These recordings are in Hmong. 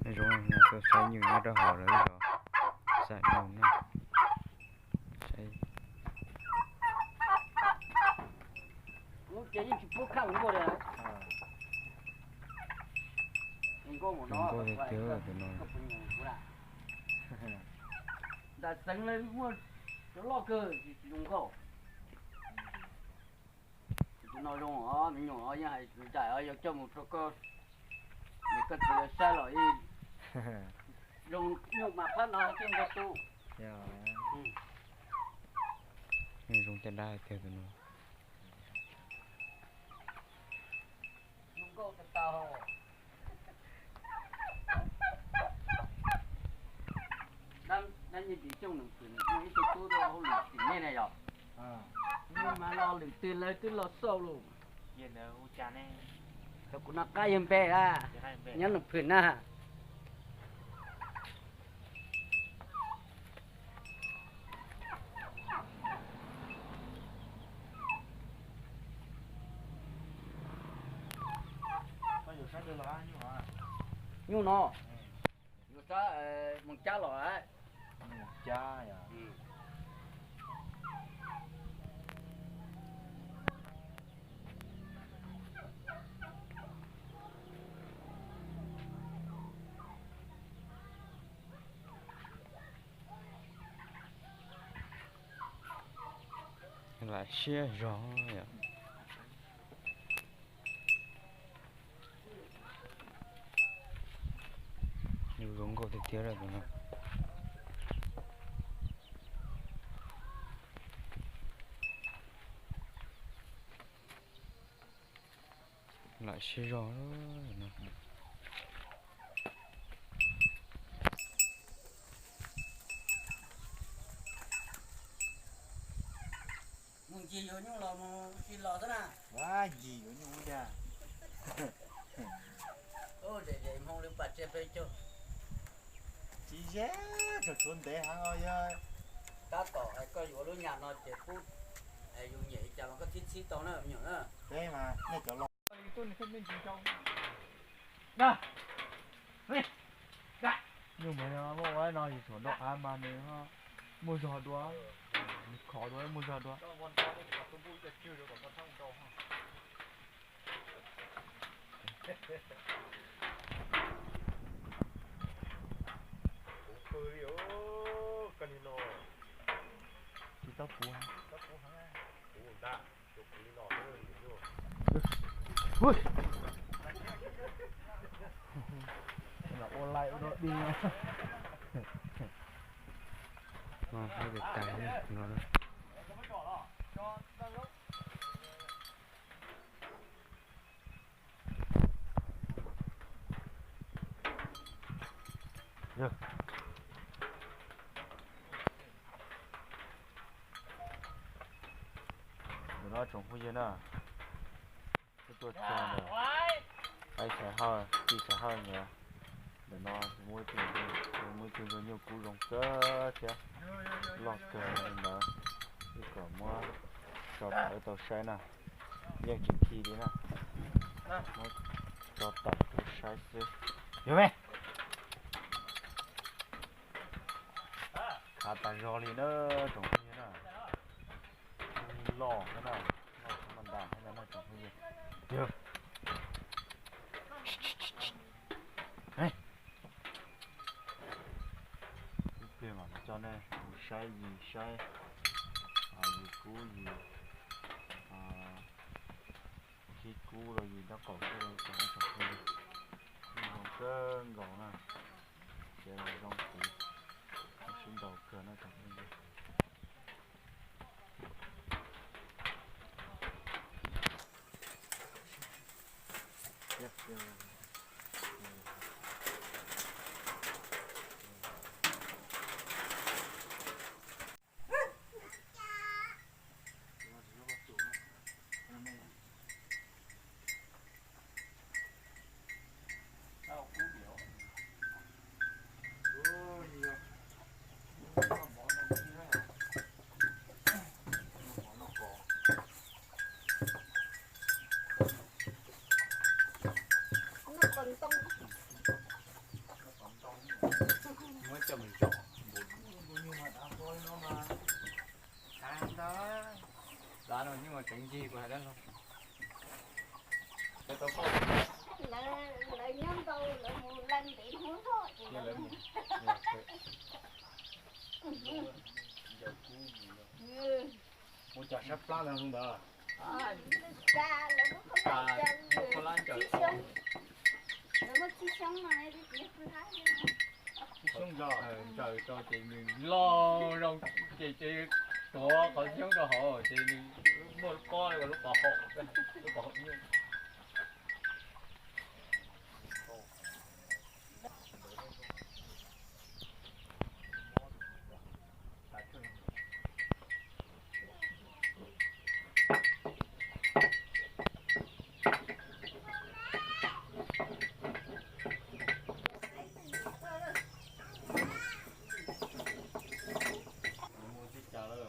Zoo no tuaj saib nyuj nyob rau hauv lawv zos Xam Noog no. Saib. Lub ces yeej tsis pub khaj hluas nkauj li. Hluas nkauj tiag tiag tus no. Nram xeev lawv muaj cov loj kawg tsis zoo nkauj. Tus no zoo os, me nyuam os, yeej hais nraim os, yog coj mus rau koj niam koj txiv lawv saib los yeej zoo, nyuj mas phab no thiaj nqaij tu. Zoo caj dab tiag tus no. Zoo nkauj tag tag. Dab Nyiaj Ris Xyooj nws phwm ib tug tub rau hauj lwm tim nej na yog? Mas los lwm twg lawv twb los xauj lawm. Cov kuv noj qab yawg npe a, nyob nws phwm na. Nyuj no, yus sab Moos Cab los. Lam siab zog yom. Nyuj zoo nkauj tiag tiag lawm tus no. Lam siab zog no. Mus ncig yuav nyuj los mus ua si los xwb na. Ncig yuav nyuj ua si. Ub, zem zem hmoo li pas tsia peb caug. Tsis ze, tsuas tshuav ntev heev os yawg. Tab tom hais koj yuav lub nyam no ces pub, yus nyiam li cas los koj txhib txhib tau na me nyuam na. Peb mas nej cov los. Nyuj mas muaj ua no yus tsuas nrau av mas nws muaj zog dua, nws khov dua muaj zog dua. Tsis tau puv heev. Ua laij ua dog dig no. Ntawm no tsoom phooj ywg na, tuaj txog ntawm Pais Xais Hawj, Pis Xais Hawj ntawd. Ntawm no muaj ib tug, muaj ib tug ntsuag nyuj kub zoo kawg thiab, loj kawg li ntawd. Wb kom muab tso tawm tau saib na, yeej tsis khi li na, muab tso tawm tau saib xwb. Yog me, khav tas zog li na, tsoom phooj ywg na. Loj thiab na, loj tsis muaj ntas thiab na tsoom phooj ywg. Yog. Ib pliag mam coj nej mus saib yis saib, yis kub yis, khib kub los yis nraub qaum xwb los tsoom phooj ywg. Zoo kawg nkaus na, ces zoo kuv sib ntaus kawg na tsoom phooj ywg. Ncig kuv hais dab laug. Lawv nyob ntau, lawv mus lawv ntev hnub zog ces lawv mus. Mus cov sab plab ntawd. Lawv muab qhov lab ncaws, lawv muab txib xyoob no, txib xyoob ncaws, ncaws rau ces nws loj zoo, ces tuav qhov txib xyoob rau hauv ces nws muaj lub pob, lub pob hau, lub pob hau nyuj.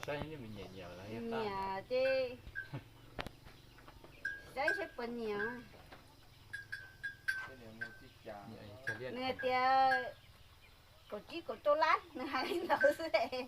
Saib nyiam ces saib seb puas nyiam. Nws hais tias kaum tsib kaum rau lab, nws hais li ntawd xwb es.